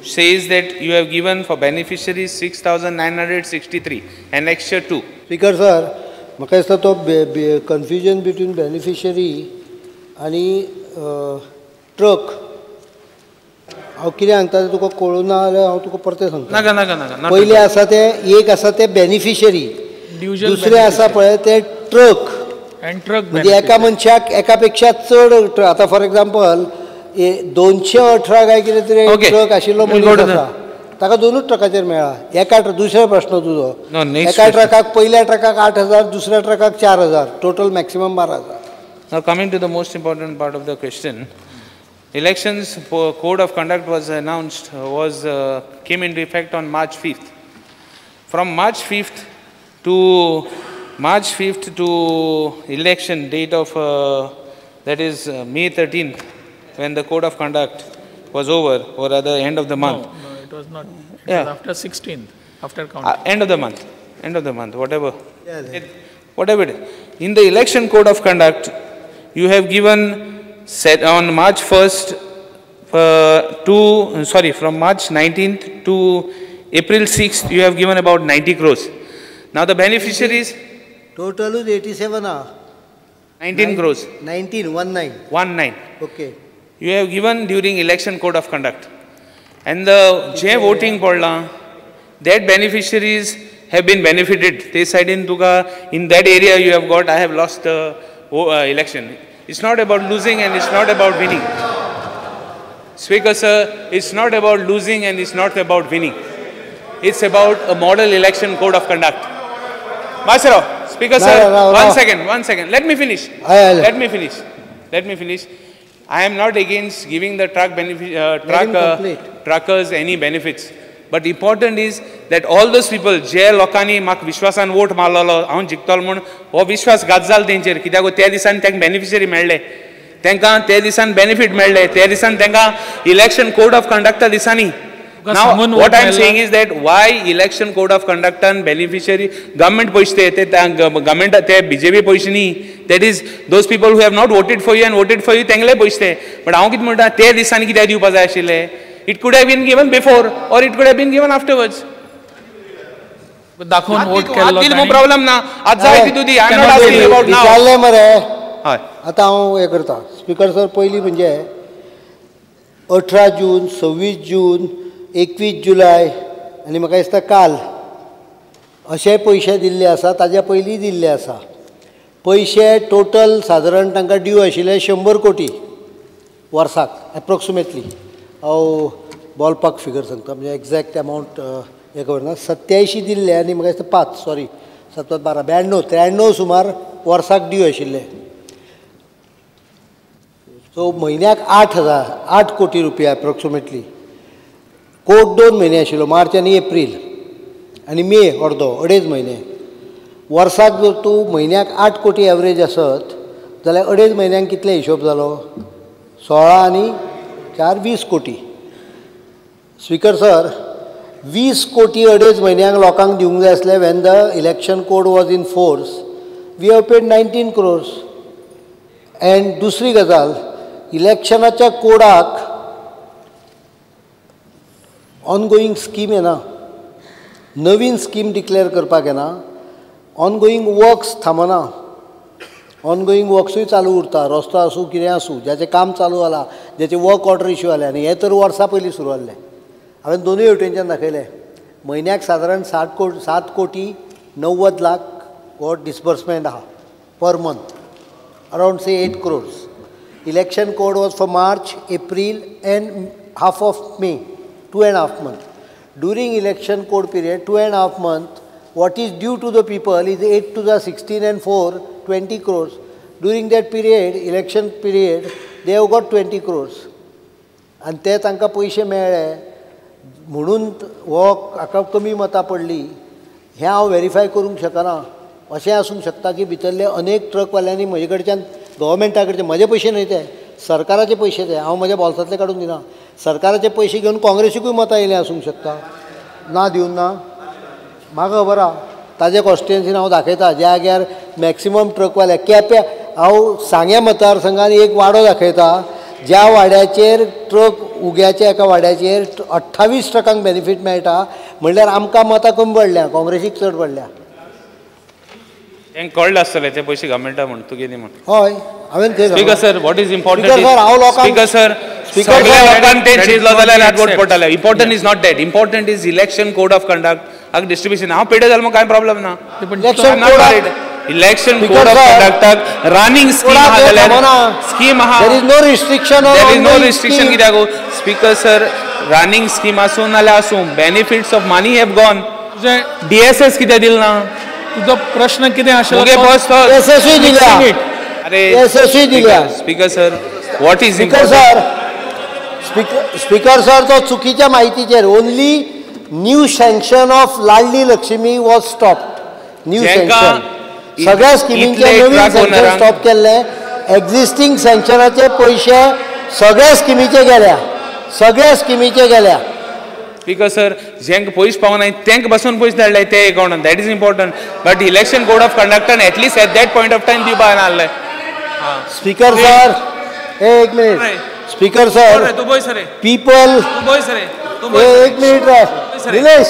Says that you have given for beneficiaries 6,963, Annexure 2. Speaker sir, म्हाका दिसता तो confusion between beneficiary आनी truck. हांव कितें सांगता तें तुका कळूं ना जाल्यार हांव तुका परतें सांगता. नाका नाका नाका. पयलें आसा तें एक आसा तें बेनिफिशरी, दुसरें आसा पळय तें ट्रक. ट्रक म्हणजे एका मनशाक एका पेक्षा चड. आतां फॉर एग्जाम्पल 218 काय कितें तरी ट्रक आशिल्लो मनीस आसा, ताका दोनूच ट्रकाचेर मेळ्ळा. एका दुसरो प्रश्न तुजो, एका ट्रकाक पयल्या ट्रकाक 8,000, दुसऱ्या ट्रकाक 4,000, total maximum 12,000. Now coming to the most important part of the question, elections code of conduct was announced, was came into effect on March 5th. From March 5th to election date of that is May 13th, when the code of conduct was over, or rather end of the month. No, no, it was not. It was after 16th, after counting. End of the month, whatever. Yeah, whatever it is. In the election code of conduct, you have given set on March 1st from March 19th to April 6th, you have given about 90 crores. Now the beneficiaries. Total is 87. 19 crores. 19, 19. 19. Okay. You have given during election code of conduct. And the J voting podla, that beneficiaries have been benefited. They said in Tuka, in that area you have got, I have lost the election. It's not about losing and it's not about winning. Speaker sir, it's not about losing and it's not about winning. It's about a model election code of conduct. Masaro, Speaker sir, one second. Let me finish. Let me finish. I am not against giving the truck truckers any benefits. But important is that all those people, जे लोकांनी म्हाका विश्वासान vote मारलेलो, हांव जिखतलो म्हूण हो विश्वासघात जालो तेंचेर. कित्याक त्या दिसान तांकां बेनिफिशरी मेळ्ळे, तांकां त्या दिसान बेनिफीट मेळ्ळे, त्या दिसान तांकां इलेक्शन कोड ऑफ कंडक्टा दिसांनी. Now, what I am saying is that why election code of conduct and beneficiary government पैसे ते government ते BJP पैसे न्ही. That is those people who have not voted for you and voted for you तेंगले पैसे. But हांव कितें म्हणटा, ते दिसांनी कित्याक दिवपा जाय आशिल्ले? It could have been given before or it could have been given afterwards. दाखोवन वोट केल्लो तांणी प्रॉब्लेम ना. आज जाय तितू दी. I am not asking about now. विचारलें मरे. हय, आतां हांव हें करता. स्पीकर सर, पयलीं म्हणजे 18 जून, 26 जून, 21 जुलय आनी म्हाका दिसता काल अशे पयशे दिल्ले आसा. ताज्या पयलीं दिल्ले आसा पयशे. टोटल सादारण तांकां ड्यू आशिल्ले 100 कोटी वर्साक एप्रोक्सिमेटली. हांव बॉलपार्क फिगर सांगता, म्हणजे एग्जॅक्ट अमावंट हें खबर ना. 87 दिल्ले आनी म्हाका दिसता 5, सॉरी 7, 12, 92, 93 सुमार वर्साक ड्यू आशिल्ले. सो म्हयन्याक 8,000, 8 कोटी रुपया एप्रोक्सिमेटली. कोट 2 म्हयने आशिल्लो, मार्च आनी एप्रील, आनी मे अर्दो, 2.5 म्हयने. वर्साक जर तूं म्हयन्याक 8 कोटी एवरेज आसत जाल्यार 2.5 म्हयन्यांक कितले हिशोब जालो? 16 आनी 4, 20 कोटी. स्पीकर सर, 20 कोटी 2.5 म्हयन्यांक लोकांक दिवंक जाय आसले. When the election code was in force, we have paid 19 crores. And दुसरी गजाल, इलेक्शनाच्या कोडाक ऑनगोईंग स्कीम येना, नवीन स्कीम डिक्लेअर करपाक येना, ऑनगोईंग वर्क्स थांबना, ऑनगोईंग वर्क्सूय चालू उरता. रस्तो आसूं कितें आसूं, ज्याचें काम चालू जाला, ज्याचें वर्क ऑर्डर इश्यू जालें. आनी हें तर वर्सां पयलीं सुरू जाल्लें. हांवें दोनूय वटेनच्यान दाखयलें. म्हयन्याक सादारण 7 कोटी 90 लाख हो डिसबर्समेंट आहा per month, around say 8 crores. Election code was for March, April and half of May, 2.5 months. During election code period, 2.5 months, what is due to the people is 8 to the 16 and 4, 20 crores. During that period, election period, they have got 20 crores. आनी ते तांकां पयशे मेळ्ळे म्हणून हो हाका कमी मतां पडली हें हांव वेरीफाय करूंक शकना. अशें आसूंक शकता की भितरले अनेक ट्रकवाल्यांनी म्हजे कडच्यान, गव्हर्मेंटा कडच्यान, म्हजे पयशे न्हय ते, सरकाराचे पयशे ते, हांव म्हज्या बोल्सांतले काडून दिना. सरकाराचे पयशे घेवन काँग्रेसीकूय मतां येयलीं आसूंक शकता. ना दिवन ना, म्हाका खबर आहा. ताजे कॉन्स्टिट्युएन्सीन हांव दाखयता, ज्या जाग्यार मॅक्सिमम ट्रकवाले केप्या, हांव सांग्या मतदारसंघान एक वाडो दाखयता ज्या वाड्याचेर ट्रक उग्याच्या एका वाड्याचेर 28 ट्रकांक बेनिफीट मेळटा म्हणल्यार आमकां मतां कमी पडल्या, काँग्रेसीक चड पडल्या. तेंकां कळ्ळें आसतलें ते पयशे गव्हर्मेंटा म्हूण तुगे न्ही म्हूण. हय, हांवें speaker sir, what is important? Speaker sir, हांव लोकांक स्पीकर सर, सगळ्या लोकांक तें चिंतलो जाल्यार वोट पडटले. Important is not that, important is election code of conduct आनी डिस्ट्रिब्युशन. हांव पेडे जाल्यार कांय प्रॉब्लम ना. इलेक्शन कोड ऑफ कंडक्टाक रनिंग स्कीम आहा जाल्यार स्कीम आहा, there is no restriction, there is no restriction. कित्याक स्पीकर सर, रनिंग स्कीम आसूं नाल्यार आसूं, benefits of money have gone. DSS कित्याक दिल ना? तुजो प्रश्न कितें आशिल्लो? डीएसएसूय दिल्या, डीएसएसूय दिल्या. Speaker sir, what is speaker sir, speaker sir, तो चुकीच्या माहितीचेर only new sanction of Ladli Lakshmi was stopped. New sanction सगळ्या स्किमींचे नवीन सँक्शन स्टॉप केल्ले, एक्झिस्टींग सँक्शनाचे पयशे सगळ्या स्किमीचे गेल्या, सगळ्या स्किमीचे गेल्या. स्पीकर सर, जेंक पयशे पावनाय तेंक बसून पयशे धाडले ते अकाउंटान, that is important. But election code of कंडक्टान at least at that point of time दिवपा नासलें. स्पीकर सर, एक मिनिट. स्पीकर सर, पीपल, एक मिनिट रे निलेश,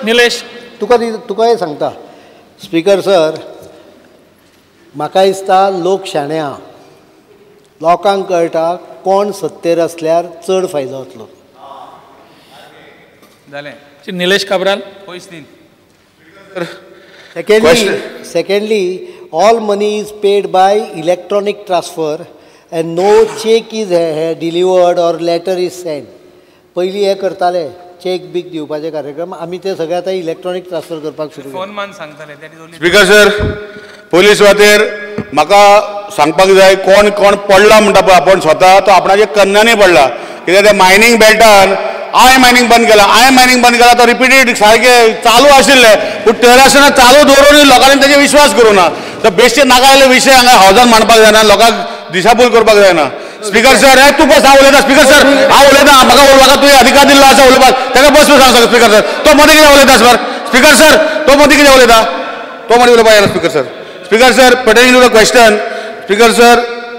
निलेश तुका तुका हें सांगता. स्पीकर सर, म्हाका दिसता लोक शाणे आहा, लोकांक कळटा कोण सत्तेर आसल्यार चड फायदो जातलो. जालें. निलेश काब्राल पयस दी. Secondly, all money is paid by electronic transfer and no cheque is delivered or letter is send. पयलीं हें करताले, चेक बीक दिवपाचे कार्यक्रम, आमी ते सगळे आतां इलेक्ट्रॉनीक ट्रान्सफर करपाक सुरू. फोन मान सांगताले. स्पीकर सर, पोलीस वाटेर म्हाका सांगपाक जाय कोण कोण पडला म्हणटा पळय आपूण स्वता, तो आपणाच्या कन्यानी पडला. कित्याक ते मायनींग बेल्टान I mining बंद केला, I mining बंद केला तो रिपीटेड सारकें चालू आशिल्लें, पूण थंय आसतना चालू दवरून लोकांनी तेजेर विश्वास करूं ना. तर बेश्टे नाका जाल्ले विशय हांगा हावजान मांडपाक जायना, लोकांक दिशाभूल करपाक जायना. स्पीकर सर, हे तूं बस, हांव उलयता. स्पीकर सर, हांव उलयता, म्हाका म्हाका तुवें अधिकार दिल्लो आसा उलोवपाक, ताका बस सांग. स्पीकर सर, तो मदीं कितें उलयता? सर, स्पीकर सर, तो मदीं कितें उलयता? तो मदीं उलोवपाक जायना. Speaker sir, speaker sir, pertaining to the question, speaker sir,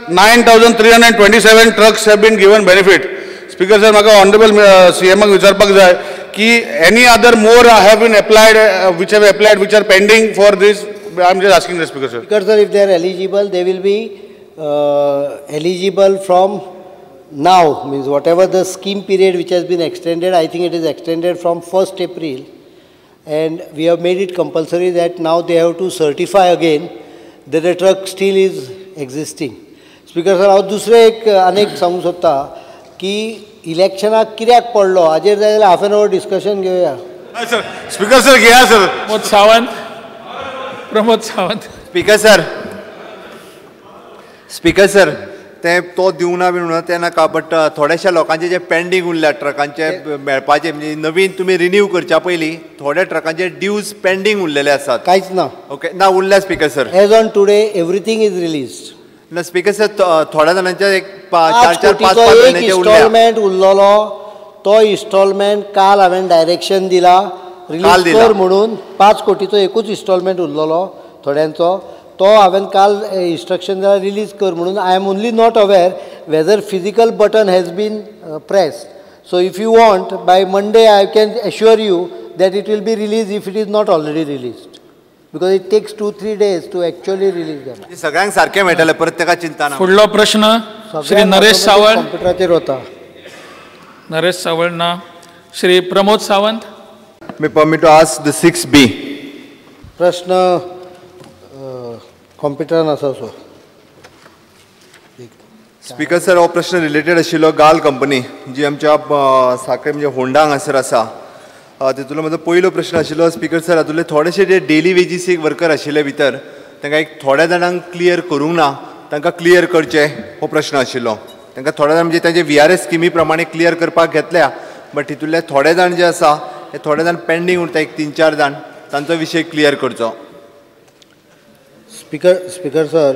9,327 trucks have been given benefit. Speaker sir, म्हाका ऑनरेबल सीएमाक विचारपाक जाय की any other more have been applied, which have applied, which are pending for this? I am just asking the speaker sir. Speaker sir, if they are eligible, they will be eligible from now, means whatever the scheme period which has been extended, I think it is extended from 1st April, and we have made it compulsory that now they have to certify again that the truck still is existing. Speaker sir, हांव दुसरें एक आनीक सांगूंक सोदता की इलेक्शनाक कित्याक पडलो हाजेर जाय जाल्यार हाफ एन our discussion घेवया. सर, स्पीकर सर, घेया sir. Pramod Sawant, Pramod Sawant. Speaker sir, speaker sir, ते तो दिवना बी म्हणून ते नाका, बट थोड्याशा लोकांचे जे पेंडींग उरल्या ट्रकांचे मेळपाचे, म्हणजे नवीन तुमी रिन्यू करच्या पयलीं थोड्या ट्रकांचे ड्यूज पेंडींग उरलेले आसात. कांयच ना. ओके, ना उरल्या speaker sir. As on today everything is released. ना स्पीकर सर, थोड्या जाणांचे एक 4-4, 5-5 म्हयन्याचे इन्स्टॉलमेंट उरलेलो, तो इन्स्टॉलमेंट काल हांवें डायरेक्शन दिला रिलीज कर म्हणून. 5 कोटीचो एकूच इन्स्टॉलमेंट उरलेलो थोड्यांचो, तो हांवें काल इन्स्ट्रक्शन दिला रिलीज कर म्हणून. I am only not aware whether physical button has been pressed. So if you want by Monday I can assure you that it will be release if it is not already released, because it takes 2-3 days to actually release them. सगळ्यांक सारकें मेळटलें, परत चिंता ना. फुडलो प्रश्न श्री नरेश सावंत. कंप्युटराचेर वता. नरेश सावंत ना. Shri Pramod Sawant. May permit to ask the 6B. प्रश्न कॉम्प्युटरान आसा. सो स्पीकर सर, हो प्रश्न रिलेटेड आशिल्लो गाल कंपनी जी आमच्या साखळे म्हणजे होंडा हांगासर आसा, तितूंतलो म्हजो पयलो प्रश्न आशिल्लो स्पीकर सर, हातूंतले थोडेशे जे डेली वेजीस एक वर्कर आशिल्ले भितर, तांकां एक थोड्या जाणांक क्लियर करूंक ना, तांकां क्लियर करचें हो प्रश्न आशिल्लो. तांकां थोड्या जाण म्हणजे तांचे VRS स्किमी प्रमाणे क्लियर करपाक घेतल्या, बट तितूंतले थोडे जाण जे आसा ते थोडे जाण पेंडींग उरता, एक 3-4 जाण, तांचो विशय क्लियर करचो. Speaker sir,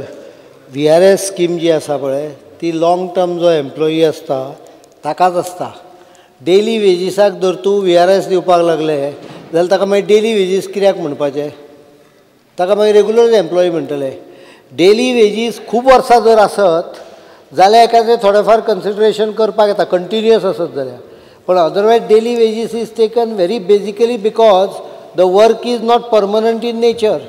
VRS scheme जी आसा पळय ती लाँग टर्म जो एम्प्लॉई आसता ताकाच आसता. डेली वेजीसाक जर तूं VRS दिवपाक लागले जाल्यार ताका मागीर डेली वेजीस कित्याक म्हणपाचें, ताका मागीर रेगुलर एम्प्लॉई म्हणटले. डेली वेजीस खूब वर्सां जर आसत जाल्यार एखादें थोडें फार कन्सिडरेशन करपाक येता, कंटिन्युअस आसत जाल्यार. पण otherwise daily wages is taken very basically because the work is not permanent in nature.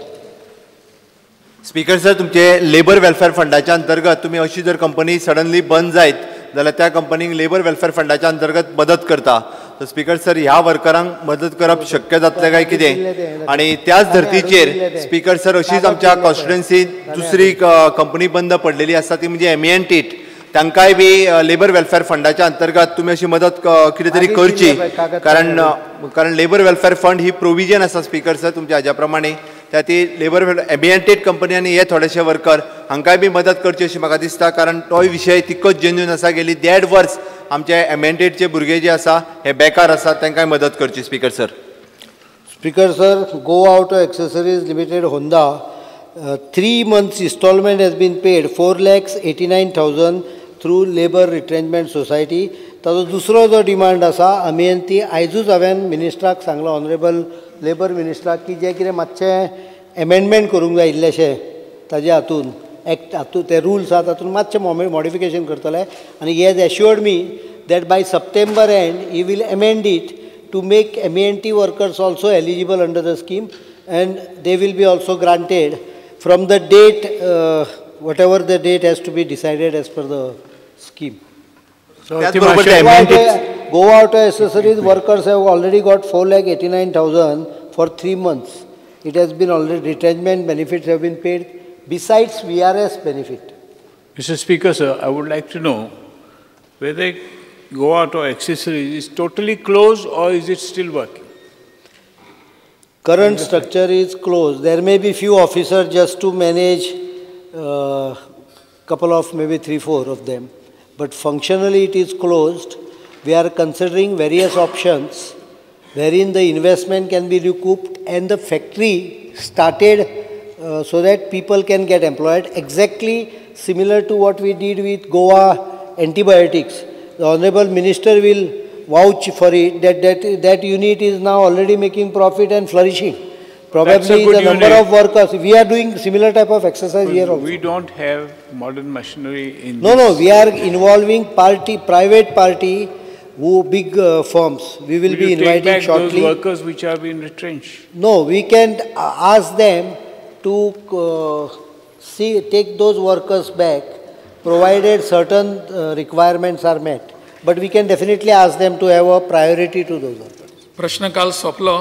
Speaker sir, तुमचे लेबर वेलफेअर फंडाच्या अंतर्गत तुमी अशी जर कंपनी सडनली बंद जायत जाल्यार त्या कंपनीक लेबर वेलफेअर फंडाच्या अंतर्गत मदत करता. तर स्पीकर सर, ह्या वर्करांक मदत करप शक्य जातलें काय कितें? आनी त्याच धर्तीचेर स्पीकर सर, अशीच आमच्या कॉन्स्टिट्युएन्सीत दुसरी कंपनी बंद पडलेली आसा ती म्हणजे एमएनटीट, तांकांय बी लेबर वेलफेअर फंडाच्या अंतर्गत तुमी अशी मदत कितें तरी करची, कारण कारण लेबर वेलफेअर फंड ही प्रोविजन आसा स्पीकर सर तुमच्या हाज्या प्रमाणे. त्या ती लेबर एमएनटीट कंपनी आनी हे थोडेशे वर्कर हांकांय बी मदत करची अशी म्हाका दिसता, कारण तोय विशय तितकोच जेन्युन आसा. गेली 1.5 वर्स आमचे एमएनटीचे भुरगे जे आसा हे बेकार आसा, तांकांय मदत करची speaker sir. Speaker sir, Goa Auto Accessories Limited Honda, 3 months installment has been paid 4,89,000 through labour retrenchment society. ताजो दुसरो जो डिमांड आसा आमी ती आयजूच हांवें मिनिस्टराक सांगलां, ऑनरेबल लेबर मिनिस्टराक, की जें कितें मातशें एमेंडमेंट करूंक जाय इल्लेशें ताजे हातून एक्ट हातूंत ते रुल्स आसा तातूंत मातशें मॉडिफिकेशन करतले. आनी he has assured me that by September end he will amend it to make MENT workers also eligible under the scheme, and they will be also granted from the date, whatever the date has to be decided as per the scheme. So Goa Auto Accessories workers have already got 4,89,000 for 3 months. It has been already, retrenchment benefits have been paid besides VRS benefit. Mr. Speaker, sir, I would like to know whether Goa Auto Accessories is totally closed or is it still working? Current structure is closed. There may be few officers just to manage couple of maybe 3-4 of them. But functionally it is closed. We are considering various options wherein the investment can be recouped and the factory started so that people can get employed, exactly similar to what we did with Goa Antibiotics. The Honorable Minister will vouch for it that unit is now already making profit and flourishing. Probably the number of workers, we are doing similar type of exercise here also. We don't have modern machinery in No, no, we are involving party, private party, who big firms. We will be inviting take back shortly. Those workers which have been retrenched. No, we can ask them to take those workers back, provided certain requirements are met. But we can definitely ask them to have a priority to those workers. प्रश्नकाल सोंपलो.